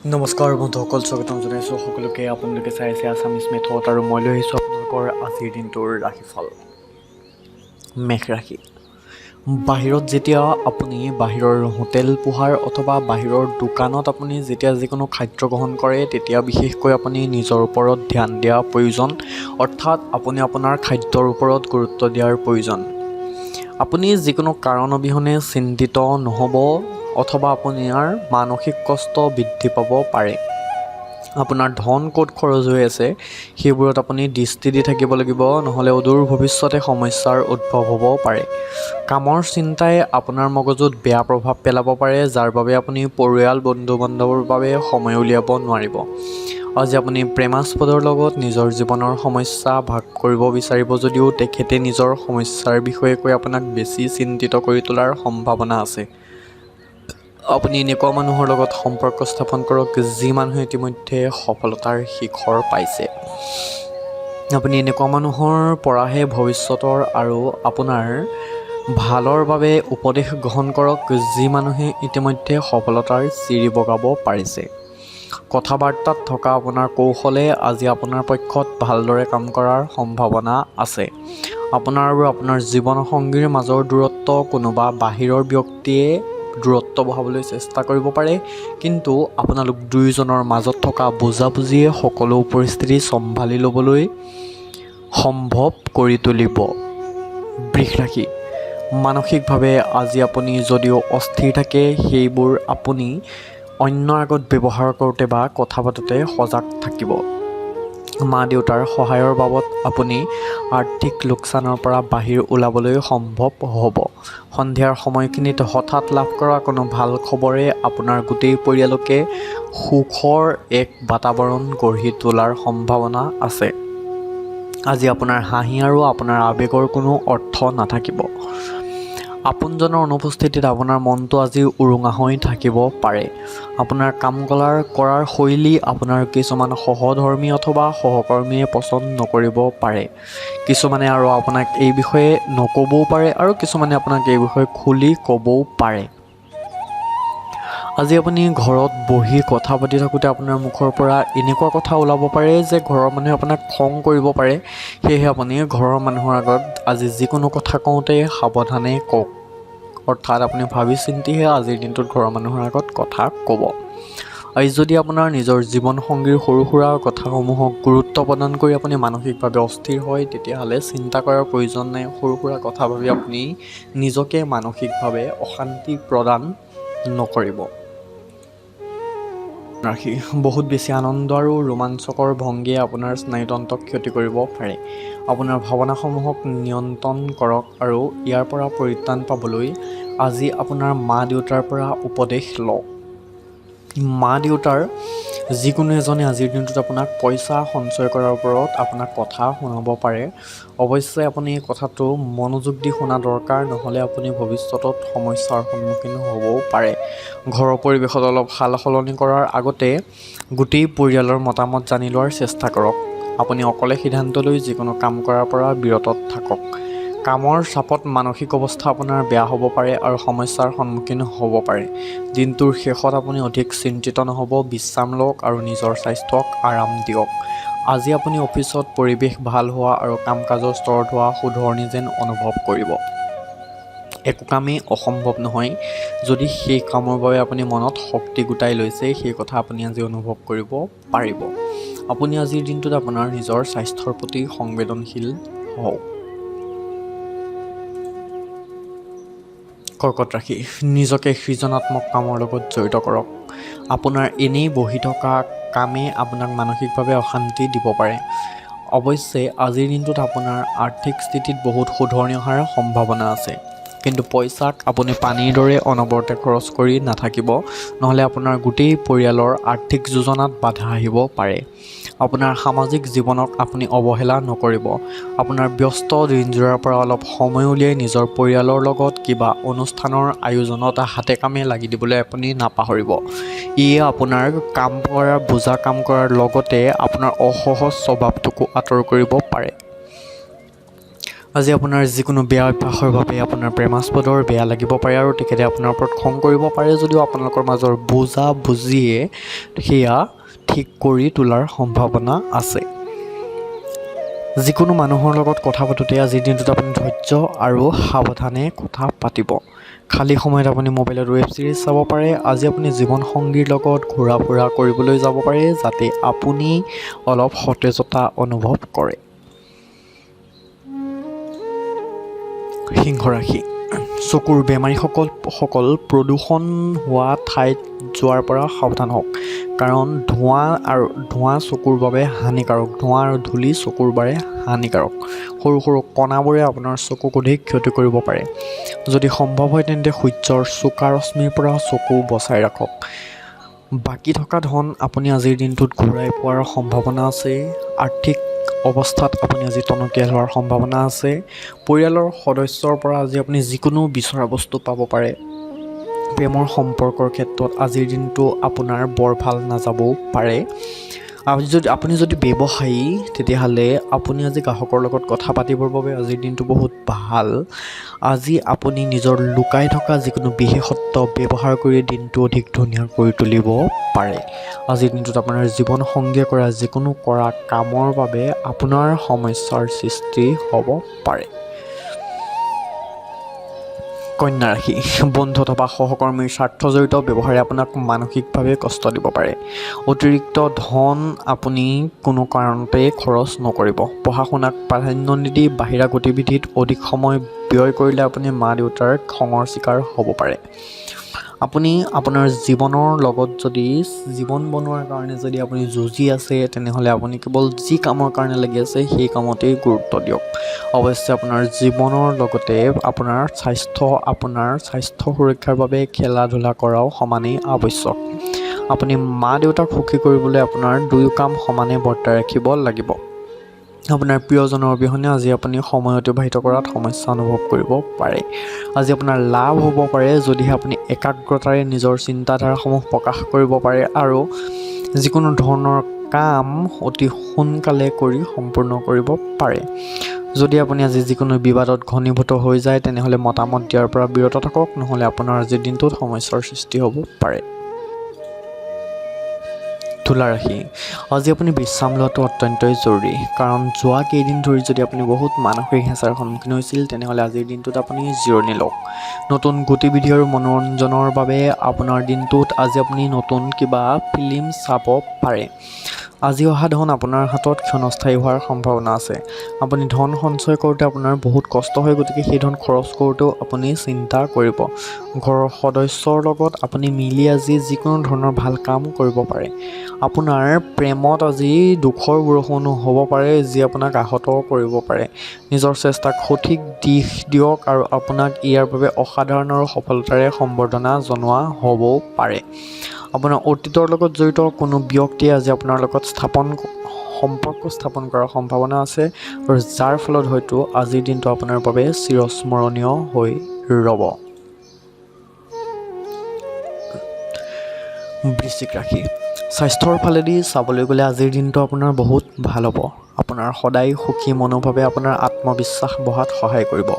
নমস্কাৰ বন্ধুসকল, স্বাগতম জনাইছোঁ সকলোকে। আপোনালোকে চাই আছে আছামিজ মেথড আৰু মই লৈ আহিছোঁ আপোনালোকৰ আজিৰ দিনটোৰ ৰাশিফল। মেষ ৰাশি। বাহিৰত যেতিয়া আপুনি বাহিৰৰ হোটেল পোহাৰ অথবা বাহিৰৰ দোকানত আপুনি যেতিয়া যিকোনো খাদ্য গ্ৰহণ কৰে, তেতিয়া বিশেষকৈ আপুনি নিজৰ ওপৰত ধ্যান দিয়া প্ৰয়োজন, অৰ্থাৎ আপুনি আপোনাৰ খাদ্যৰ ওপৰত গুৰুত্ব দিয়াৰ প্ৰয়োজন। আপুনি যিকোনো কাৰণ অবিহনে চিন্তিত নহ'ব অথবা আপোনাৰ মানসিক কষ্ট বৃদ্ধি পাব পাৰে। আপোনাৰ ধন ক'ত খৰচ হৈ আছে, সেইবোৰত আপুনি দৃষ্টি দি থাকিব লাগিব, নহ'লে অদূৰ ভৱিষ্যতে সমস্যাৰ উদ্ভৱ হ'ব পাৰে। কামৰ চিন্তাই আপোনাৰ মগজুত বেয়া প্ৰভাৱ পেলাব পাৰে, যাৰ বাবে আপুনি পৰিয়াল, বন্ধু বান্ধৱৰ বাবে সময় উলিয়াব নোৱাৰিব। আজি আপুনি প্ৰেমাস্পদৰ লগত নিজৰ জীৱনৰ সমস্যা ভাগ কৰিব বিচাৰিব যদিও তেখেতে নিজৰ সমস্যাৰ বিষয়ে কৈ আপোনাক বেছি চিন্তিত কৰি তোলাৰ সম্ভাৱনা আছে। আপুনি এনেকুৱা মানুহৰ লগত সম্পৰ্ক স্থাপন কৰক, যি মানুহে ইতিমধ্যে সফলতাৰ শিখৰ পাইছে। আপুনি এনেকুৱা মানুহৰ পৰাহে ভৱিষ্যতৰ আৰু আপোনাৰ ভালৰ বাবে উপদেশ গ্ৰহণ কৰক, যি মানুহে ইতিমধ্যে সফলতাৰ চিৰি বগাব পাৰিছে। কথা বাৰ্তাত থকা আপোনাৰ কৌশলে আজি আপোনাৰ পক্ষত ভালদৰে কাম কৰাৰ সম্ভাৱনা আছে। আপোনাৰ আৰু আপোনাৰ জীৱনসংগীৰ মাজৰ দূৰত্ব কোনোবা বাহিৰৰ ব্যক্তিয়ে দূৰত্ব বঢ়াবলৈ চেষ্টা কৰিব পাৰে, কিন্তু আপোনালোক দুয়োজনৰ মাজত থকা বুজাবুজিয়ে সকলো পৰিস্থিতি চম্ভালি ল'বলৈ সম্ভৱ কৰি তুলিব। বৃষ ৰাশি। মানসিকভাৱে আজি আপুনি যদিও অস্থিৰ থাকে, সেইবোৰ আপুনি অন্যৰ আগত ব্যৱহাৰ কৰোঁতে বা কথা পাতোঁতে সজাগ থাকিব। মা দেউতাৰ সহায়ৰ বাবদ আপুনি আৰ্থিক লোকচানৰ পৰা বাহিৰ ওলাবলৈ সম্ভৱ হ'ব। সন্ধিয়াৰ সময়খিনিত হঠাৎ লাভ কৰা কোনো ভাল খবৰে আপোনাৰ গোটেই পৰিয়ালকে সুখৰ এক বাতাবৰণ গঢ়ি তোলাৰ সম্ভাৱনা আছে। আজি আপোনাৰ হাঁহি আৰু আপোনাৰ আৱেগৰ কোনো অৰ্থ নাথাকিব। আপোনজনৰ অনুপস্থিতিত আপোনাৰ মনটো আজি উৰুঙা হৈ থাকিব পাৰে। আপোনাৰ কাম কৰাৰ শৈলী আপোনাৰ কিছুমান সহধৰ্মী অথবা সহকৰ্মীয়ে পচন্দ নকৰিব পাৰে। কিছুমানে আৰু আপোনাক এই বিষয়ে নক'বও পাৰে আৰু কিছুমানে আপোনাক এই বিষয়ে খুলি ক'বও পাৰে। আজি আপুনি ঘৰত বহি কথা পাতি থাকোঁতে আপোনাৰ মুখৰ পৰা এনেকুৱা কথা ওলাব পাৰে যে ঘৰৰ মানুহে আপোনাক খং কৰিব পাৰে। সেয়েহে আপুনি ঘৰৰ মানুহৰ আগত আজি যিকোনো কথা কওঁতে সাৱধানে কওক, অৰ্থাৎ আপুনি ভাবি চিন্তিহে আজিৰ দিনটোত ঘৰৰ মানুহৰ আগত কথা ক'ব। আজি যদি আপোনাৰ নিজৰ জীৱনসংগীৰ সৰু সুৰা কথাসমূহক গুৰুত্ব প্ৰদান কৰি আপুনি মানসিকভাৱে অস্থিৰ হয়, তেতিয়াহ'লে চিন্তা কৰাৰ প্ৰয়োজন নাই। সৰু সুৰা কথা ভাবি আপুনি নিজকে মানসিকভাৱে অশান্তি প্ৰদান নকৰিব। ৰাশি। বহুত বেছি আনন্দ আৰু ৰোমাঞ্চকৰ ভংগীয়ে আপোনাৰ স্নায়ুতন্ত্ৰক ক্ষতি কৰিব পাৰে। আপোনাৰ ভাৱনাসমূহক নিয়ন্ত্ৰণ কৰক আৰু ইয়াৰ পৰা পৰিত্ৰাণ পাবলৈ আজি আপোনাৰ মা দেউতাৰ পৰা উপদেশ লওক। মা দেউতাৰ যিকোনো এজনে আজিৰ দিনটোত আপোনাক পইচা সঞ্চয় কৰাৰ ওপৰত আপোনাক কথা শুনাব পাৰে। অৱশ্যে আপুনি এই কথাটো মনোযোগ দি শুনা দৰকাৰ, নহ'লে আপুনি ভৱিষ্যতত সমস্যাৰ সন্মুখীন হ'বও পাৰে। ঘৰৰ পৰিৱেশত অলপ সাল সলনি কৰাৰ আগতে গোটেই পৰিয়ালৰ মতামত জানি লোৱাৰ চেষ্টা কৰক। আপুনি অকলে সিদ্ধান্ত লৈ যিকোনো কাম কৰাৰ পৰা বিৰত থাকক। কামৰ চাপত মানসিক অৱস্থা আপোনাৰ বেয়া হ'ব পাৰে আৰু সমস্যাৰ সন্মুখীন হ'ব পাৰে। দিনটোৰ শেষত আপুনি অধিক চিন্তিত নহ'ব। বিশ্ৰাম লওক আৰু নিজৰ স্বাস্থ্যক আৰাম দিয়ক। আজি আপুনি অফিচত পৰিৱেশ ভাল হোৱা আৰু কাম কাজৰ স্তৰত হোৱা শুধৰণি যেন অনুভৱ কৰিব। একো কামেই অসম্ভৱ নহয়, যদি সেই কামৰ বাবে আপুনি মনত শক্তি গোটাই লৈছে। সেই কথা আপুনি আজি অনুভৱ কৰিব পাৰিব। আপুনি আজিৰ দিনটোত আপোনাৰ নিজৰ স্বাস্থ্যৰ প্ৰতি সংবেদনশীল হওক। কৰ্কট ৰাশি। নিজকে সৃজনাত্মক কামৰ লগত জড়িত কৰক। আপোনাৰ এনেই বহি থকা কামে আপোনাক মানসিকভাৱে অশান্তি দিব পাৰে। অৱশ্যে আজিৰ দিনটোত আপোনাৰ আৰ্থিক স্থিতিত বহুত শুধৰণি অহাৰ সম্ভাৱনা আছে, কিন্তু পইচাক আপুনি পানীৰ দৰে অনবৰতে খৰচ কৰি নাথাকিব, নহ'লে আপোনাৰ গোটেই পৰিয়ালৰ আৰ্থিক যোজনাত বাধা আহিব পাৰে। আপোনাৰ সামাজিক জীৱনক আপুনি অৱহেলা নকৰিব। আপোনাৰ ব্যস্ত দিনযোৰাৰ পৰা অলপ সময় উলিয়াই নিজৰ পৰিয়ালৰ লগত কিবা অনুষ্ঠানৰ আয়োজনত হাতে কামে লাগি দিবলৈ আপুনি নাপাহৰিব। ইয়ে আপোনাৰ কাম কৰাৰ বোজা কাম কৰাৰ লগতে আপোনাৰ অসহজ স্বভাৱটোকো আঁতৰ কৰিব পাৰে। আজি আপোনাৰ যিকোনো বেয়া অভ্যাসৰ বাবে আপোনাৰ প্ৰেমাস্পদৰ বেয়া লাগিব পাৰে আৰু তেখেতে আপোনাৰ ওপৰত খং কৰিব পাৰে যদিও আপোনালোকৰ মাজৰ বুজা বুজিয়ে সেয়া ঠিক কৰি তোলাৰ সম্ভাৱনা আছে। যিকোনো মানুহৰ লগত কথা পাতোঁতে আজিৰ দিনটোত আপুনি ধৈৰ্য আৰু সাৱধানে কথা পাতিব। খালী সময়ত আপুনি মোবাইলত ৱেব ছিৰিজ চাব পাৰে। আজি আপুনি জীৱনসংগীৰ লগত ঘূৰা ফুৰা কৰিবলৈ যাব পাৰে, যাতে আপুনি অলপ সতেজতা অনুভৱ কৰে। সিংহ ৰাশি। চকুৰ বেমাৰীসকল প্ৰদূষণ হোৱা ঠাইত যোৱাৰ পৰা সাৱধান হওক, কাৰণ ধোঁৱা চকুৰ বাবে হানিকাৰক। ধোঁৱা আৰু ধূলি চকুৰ বাবে হানিকাৰক। সৰু সৰু কণাবোৰে আপোনাৰ চকুক অধিক ক্ষতি কৰিব পাৰে। যদি সম্ভৱ হয়, তেন্তে সূৰ্যৰ চোকা ৰশ্মিৰ পৰা চকু বচাই ৰাখক। বাকী থকা ধন আপুনি আজিৰ দিনটোত ঘূৰাই পোৱাৰ সম্ভাৱনা আছে। আৰ্থিক অৱস্থাত আপুনি আজি টনকিয়াল হোৱাৰ সম্ভাৱনা আছে। পৰিয়ালৰ সদস্যৰ পৰা আজি আপুনি যিকোনো বিচৰা বস্তু পাব পাৰে। প্ৰেমৰ সম্পৰ্কৰ ক্ষেত্ৰত আজিৰ দিনটো আপোনাৰ বৰ ভাল নাযাবও পাৰে। আজি আপুনি যদি ব্যৱসায়ী, তেতিয়াহ'লে আপুনি আজি গ্ৰাহকৰ লগত কথা পাতিবৰ বাবে আজিৰ দিনটো বহুত ভাল। আজি আপুনি নিজৰ লুকাই থকা যিকোনো বিশেষত্ব ব্যৱহাৰ কৰি দিনটো অধিক ধুনীয়া কৰি তুলিব পাৰে। আজিৰ দিনটোত আপোনাৰ জীৱন সংগীয়ে কৰা যিকোনো কৰা কামৰ বাবে আপোনাৰ সমস্যাৰ সৃষ্টি হ'ব পাৰে। কন্যা ৰাশি। বন্ধু অথবা সহকৰ্মীৰ স্বাৰ্থজড়িত ব্যৱহাৰে আপোনাক মানসিকভাৱে কষ্ট দিব পাৰে। অতিৰিক্ত ধন আপুনি কোনো কাৰণতে খৰচ নকৰিব। পঢ়া শুনাক প্ৰাধান্য নিদি বাহিৰা গতিবিধিত অধিক সময় ব্যয় কৰিলে আপুনি মা দেউতাৰ খঙৰ চিকাৰ হ'ব পাৰে। আপুনি আপোনাৰ জীৱনৰ লগত যদি জীৱন বনোৱাৰ কাৰণে যদি আপুনি যুঁজি আছে, তেনেহ'লে আপুনি কেৱল যি কামৰ কাৰণে লাগি আছে, সেই কামতেই গুৰুত্ব দিয়ক। অৱশ্যে আপোনাৰ জীৱনৰ লগতে আপোনাৰ স্বাস্থ্য সুৰক্ষাৰ বাবে খেলা ধূলা কৰাও সমানেই আৱশ্যক। আপুনি মা দেউতাক সুখী কৰিবলৈ আপোনাৰ দুয়ো কাম সমানে বৰ্তাই ৰাখিব লাগিব। আপোনাৰ প্ৰিয়জনৰ অবিহনে আজি আপুনি সময় অতিবাহিত কৰাত সমস্যা অনুভৱ কৰিব পাৰে। আজি আপোনাৰ লাভ হ'ব পাৰে, যদিহে আপুনি একাগ্ৰতাৰে নিজৰ চিন্তাধাৰাসমূহ প্ৰকাশ কৰিব পাৰে আৰু যিকোনো ধৰণৰ কাম অতি সোনকালে কৰি সম্পূৰ্ণ কৰিব পাৰে। যদি আপুনি আজি যিকোনো বিবাদত ঘনীভূত হৈ যায়, তেনেহ'লে মতামত দিয়াৰ পৰা বিৰত থাকক, নহ'লে আপোনাৰ আজিৰ দিনটোত সমস্যাৰ সৃষ্টি হ'ব পাৰে। তুলা ৰাশি। আজি আপুনি বিশ্ৰাম লোৱাটো অত্যন্তই জৰুৰী, কাৰণ যোৱা কেইদিন ধৰি যদি আপুনি বহুত মানসিক হেঁচাৰ সন্মুখীন হৈছিল, তেনেহ'লে আজিৰ দিনটোত আপুনি জিৰণি লওক। নতুন গতিবিধি আৰু মনোৰঞ্জনৰ বাবে আপোনাৰ দিনটোত আজি আপুনি নতুন কিবা ফিল্ম চাব পাৰে। আজি অহা ধন আপোনাৰ হাতত ক্ষণস্থায়ী হোৱাৰ সম্ভাৱনা আছে। আপুনি ধন সঞ্চয় কৰোঁতে আপোনাৰ বহুত কষ্ট হয়, গতিকে সেই ধন খৰচ কৰোঁতেও আপুনি চিন্তা কৰিব। ঘৰৰ সদস্যৰ লগত আপুনি মিলি আজি যিকোনো ধৰণৰ ভাল কাম কৰিব পাৰে। আপোনাৰ প্ৰেমত আজি দুখৰ বৰষুণো হ'ব পাৰে, যি আপোনাক আহত কৰিব পাৰে। নিজৰ চেষ্টাক সঠিক দিশ দিয়ক আৰু আপোনাক ইয়াৰ বাবে অসাধাৰণ আৰু সফলতাৰে সম্বৰ্ধনা জনোৱা হ'বও পাৰে। আপোনাৰ অতীতৰ লগত জড়িত কোনো ব্যক্তিয়ে আজি আপোনাৰ লগত সম্পৰ্ক স্থাপন কৰাৰ সম্ভাৱনা আছে আৰু যাৰ ফলত হয়তো আজিৰ দিনটো আপোনাৰ বাবে চিৰস্মৰণীয় হৈ ৰ'ব। বৃশ্চিক ৰাশি। স্বাস্থ্যৰ ফালেদি চাবলৈ গ'লে আজিৰ দিনটো আপোনাৰ বহুত ভাল হ'ব। আপোনাৰ সদায় সুখী মনোভাৱে আপোনাৰ আত্মবিশ্বাস বঢ়াত সহায় কৰিব।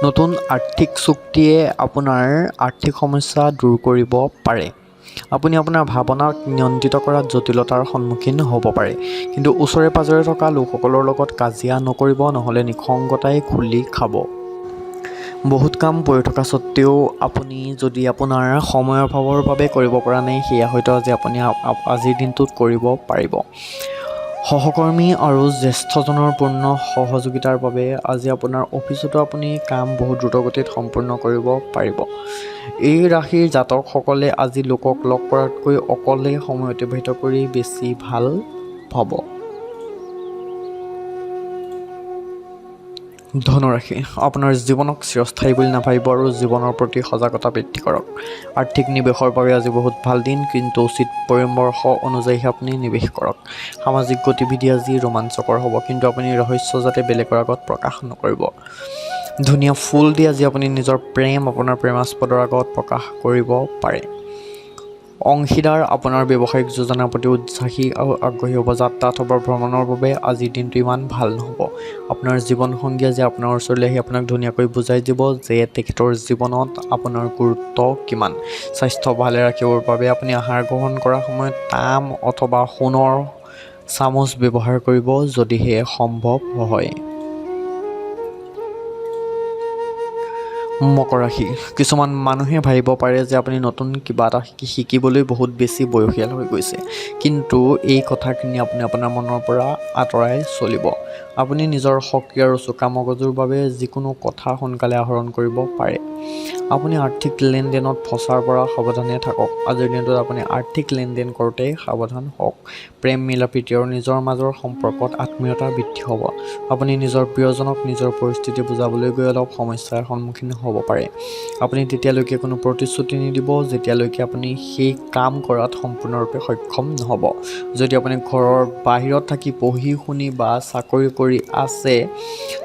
নতুন আৰ্থিক চুক্তিয়ে আপোনাৰ আৰ্থিক সমস্যা দূৰ কৰিব পাৰে। আপুনি আপোনাৰ ভাৱনাক নিয়ন্ত্ৰিত কৰাত জটিলতাৰ সন্মুখীন হ'ব পাৰে, কিন্তু ওচৰে পাঁজৰে থকা লোকসকলৰ লগত কাজিয়া নকৰিব, নহ'লে নিসংগতাই খুলি খাব। বহুত কাম পৰি থকা স্বত্তেও আপুনি যদি আপোনাৰ সময়ৰ অভাৱৰ বাবে কৰিব পৰা নাই, সেয়া হয়তো আজি আপুনি আজিৰ দিনটোত কৰিব পাৰিব। সহকৰ্মী আৰু জ্যেষ্ঠজনৰ পূৰ্ণ সহযোগিতাৰ বাবে আজি আপোনাৰ অফিচতো আপুনি কাম বহুত দ্ৰুতগতিত সম্পূৰ্ণ কৰিব পাৰিব। এই ৰাশিৰ জাতকসকলে আজি লোকক লগ কৰাতকৈ অকলে সময় অতিবাহিত কৰি বেছি ভাল পাব। ধনুৰাশি। আপোনাৰ জীৱনক চিৰস্থায়ী বুলি নাভাবিব আৰু জীৱনৰ প্ৰতি সজাগতা বৃদ্ধি কৰক। আৰ্থিক নিৱেশৰ বাবে আজি বহুত ভাল দিন, কিন্তু উচিত পৰামৰ্শ অনুযায়ীহে আপুনি নিৱেশ কৰক। সামাজিক গতিবিধি আজি ৰোমাঞ্চকৰ হ'ব, কিন্তু আপুনি ৰহস্য যাতে বেলেগৰ আগত প্ৰকাশ নকৰিব। ধুনীয়া ফুল দি আজি আপুনি নিজৰ প্ৰেম আপোনাৰ প্ৰেমাস্পদৰ আগত প্ৰকাশ কৰিব পাৰে। অংশীদাৰ আপোনাৰ ব্যৱসায়িক যোজনাৰ প্ৰতি উৎসাহী আৰু আগ্ৰহী হ'ব। যাত্ৰা অথবা ভ্ৰমণৰ বাবে আজিৰ দিনটো ইমান ভাল নহ'ব। আপোনাৰ জীৱনসংগী আজি আপোনাৰ ওচৰলৈ আহি আপোনাক ধুনীয়াকৈ বুজাই দিব যে তেখেতৰ জীৱনত আপোনাৰ গুৰুত্ব কিমান। স্বাস্থ্য ভালে ৰাখিবৰ বাবে আপুনি আহাৰ গ্ৰহণ কৰাৰ সময়ত তাম অথবা সোণৰ চামুচ ব্যৱহাৰ কৰিব যদিহে সম্ভৱ হয়। মকৰ ৰাশি, কিছুমান মানুহে ভাবিব পাৰে যে আপুনি নতুন কিবা এটা শিকিবলৈ বহুত বেছি বয়সীয়াল হৈ গৈছে, কিন্তু এই কথাখিনি আপুনি আপোনাৰ মনৰ পৰা আঁতৰাই চলিব। আপুনি নিজৰ সক্ৰিয় আৰু চোকা মগজুৰ বাবে যিকোনো কথা সোনকালে আহৰণ কৰিব পাৰে। আপুনি আৰ্থিক লেনদেনত ফচাৰ পৰা সাৱধানে থাকক। আজিৰ দিনটোত আপুনি আৰ্থিক লেনদেন কৰোঁতে সাৱধান হওক। প্ৰেম, মিলা-প্ৰীতি আৰু নিজৰ মাজৰ সম্পৰ্কত আত্মীয়তা বৃদ্ধি হ'ব। আপুনি নিজৰ প্ৰিয়জনক নিজৰ পৰিস্থিতি বুজাবলৈ গৈ অলপ সমস্যাৰ সন্মুখীন হ'ব পাৰে। আপুনি তেতিয়ালৈকে কোনো প্ৰতিশ্ৰুতি নিদিব যেতিয়ালৈকে আপুনি সেই কাম কৰাত সম্পূৰ্ণৰূপে সক্ষম নহ'ব। যদি আপুনি ঘৰৰ বাহিৰত থাকি পঢ়ি শুনি বা চাকৰি কৰি আছে,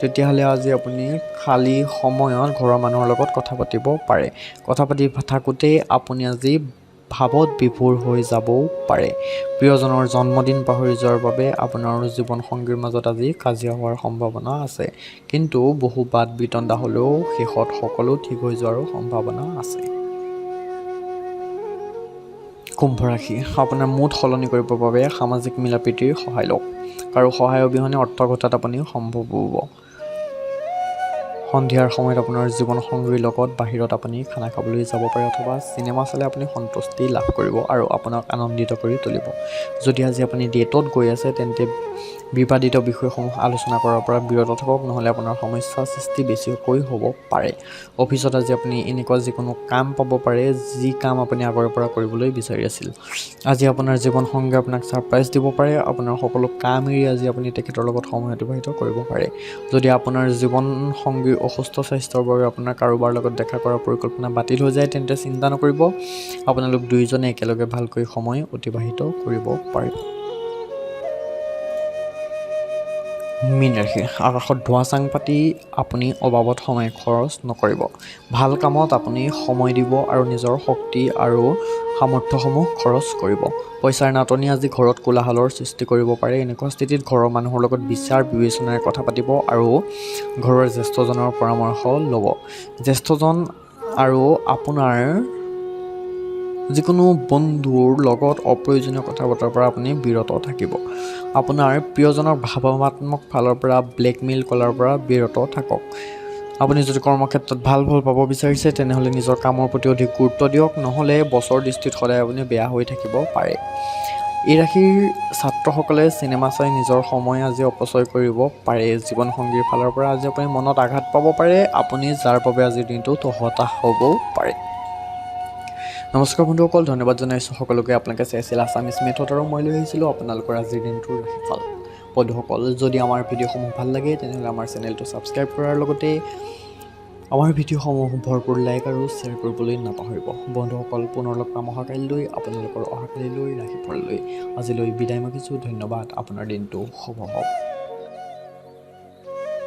তেতিয়াহ'লে আজি আপুনি খালী সময়ত ঘৰৰ মানুহৰ লগত কথা পাতিব পাৰে। কথা পাতি থাকোঁতেই আপুনি আজি ভাৱত বিভোৰ হৈ যাবও পাৰে। প্ৰিয়জনৰ জন্মদিন পাহৰি যোৱাৰ বাবে আপোনাৰ জীৱনসংগীৰ মাজত আজি কাজিয়া হোৱাৰ সম্ভাৱনা আছে, কিন্তু বহু বাদ বিতণ্ডা হ'লেও শেষত সকলো ঠিক হৈ যোৱাৰো সম্ভাৱনা আছে। কুম্ভ ৰাশি, আপোনাৰ মুড সলনি কৰিবৰ বাবে সামাজিক মিলা-প্ৰীতিৰ সহায় লওক। কাৰো সহায় অবিহনে অৰ্থ ঘটাত আপুনি সম্ভৱ হ'ব। সন্ধিয়াৰ সময়ত আপোনাৰ জীৱনসংগীৰ লগত বাহিৰত আপুনি খানা খাবলৈ যাব পাৰে অথবা চিনেমা চালে আপুনি সন্তুষ্টি লাভ কৰিব আৰু আপোনাক আনন্দিত কৰি তুলিব। যদি আজি আপুনি ডেটত গৈ আছে, তেন্তে বিবাদিত বিষয়সমূহ আলোচনা কৰাৰ পৰা বিৰত থাকক, নহ'লে আপোনাৰ সমস্যাৰ সৃষ্টি বেছিকৈ হ'ব পাৰে। অফিচত আজি আপুনি এনেকুৱা যিকোনো কাম পাব পাৰে যি কাম আপুনি আগৰে পৰা কৰিবলৈ বিচাৰি আছিল। আজি আপোনাৰ জীৱনসংগীয়ে আপোনাক ছাৰপ্ৰাইজ দিব পাৰে। আপোনাৰ সকলো কাম এৰি আজি আপুনি তেখেতৰ লগত সময় অতিবাহিত কৰিব পাৰে। যদি আপোনাৰ জীৱনসংগীৰ অসুস্থ স্বাস্থ্যৰ বাবে আপোনাৰ কাৰোবাৰ লগত দেখা কৰাৰ পৰিকল্পনা বাতিল হৈ যায়, তেন্তে চিন্তা নকৰিব, আপোনালোক দুয়োজনে একেলগে ভালকৈ সময় অতিবাহিত কৰিব পাৰিব। মীন ৰাশি, আকাশত ধোঁৱা চাং পাতি আপুনি অবাবত সময় খৰচ নকৰিব। ভাল কামত আপুনি সময় দিব আৰু নিজৰ শক্তি আৰু সামৰ্থ্যসমূহ খৰচ কৰিব। পইচাৰ নাটনি আজি ঘৰত কোলাহলৰ সৃষ্টি কৰিব পাৰে। এনেকুৱা স্থিতিত ঘৰৰ মানুহৰ লগত বিচাৰ বিবেচনাৰে কথা পাতিব আৰু ঘৰৰ জ্যেষ্ঠজনৰ পৰামৰ্শ ল'ব। জ্যেষ্ঠজন আৰু আপোনাৰ যিকোনো বন্ধুৰ লগত অপ্ৰয়োজনীয় কথা বতৰাৰ পৰা আপুনি বিৰত থাকিব। আপোনাৰ প্ৰিয়জনক ভাৱনাত্মক ফালৰ পৰা ব্লেকমেইল কৰাৰ পৰা বিৰত থাকক। আপুনি যদি কৰ্মক্ষেত্ৰত ভাল ফল পাব বিচাৰিছে, তেনেহ'লে নিজৰ কামৰ প্ৰতি অধিক গুৰুত্ব দিয়ক, নহ'লে বছৰ দৃষ্টিত সদায় আপুনি বেয়া হৈ থাকিব পাৰে। এই ৰাশিৰ ছাত্ৰসকলে চিনেমা চাই নিজৰ সময় আজি অপচয় কৰিব পাৰে। জীৱনসংগীৰ ফালৰ পৰা আজি আপুনি মনত আঘাত পাব পাৰে, আপুনি যাৰ বাবে আজিৰ দিনটোত হতাশ হ'বও পাৰে। নমস্কাৰ বন্ধুসকল, ধন্যবাদ জনাইছোঁ সকলোকে। আপোনালোকে চাই আছিল আছামিজ মেথড আৰু মই লৈ আহিছিলোঁ আপোনালোকৰ আজিৰ দিনটোৰ ৰাশিফল। বন্ধুসকল, যদি আমাৰ ভিডিঅ'সমূহ ভাল লাগে, তেনেহ'লে আমাৰ চেনেলটো ছাবস্ক্ৰাইব কৰাৰ লগতে আমাৰ ভিডিঅ'সমূহ ভৰপূৰ লাইক আৰু শ্বেয়াৰ কৰিবলৈ নাপাহৰিব। বন্ধুসকল, পুনৰ লগ পাম অহাকালিলৈ আপোনালোকৰ অহাকালিলৈ ৰাশিফললৈ। আজিলৈ বিদায় মাগিছোঁ। ধন্যবাদ। আপোনাৰ দিনটো শুভ হওক।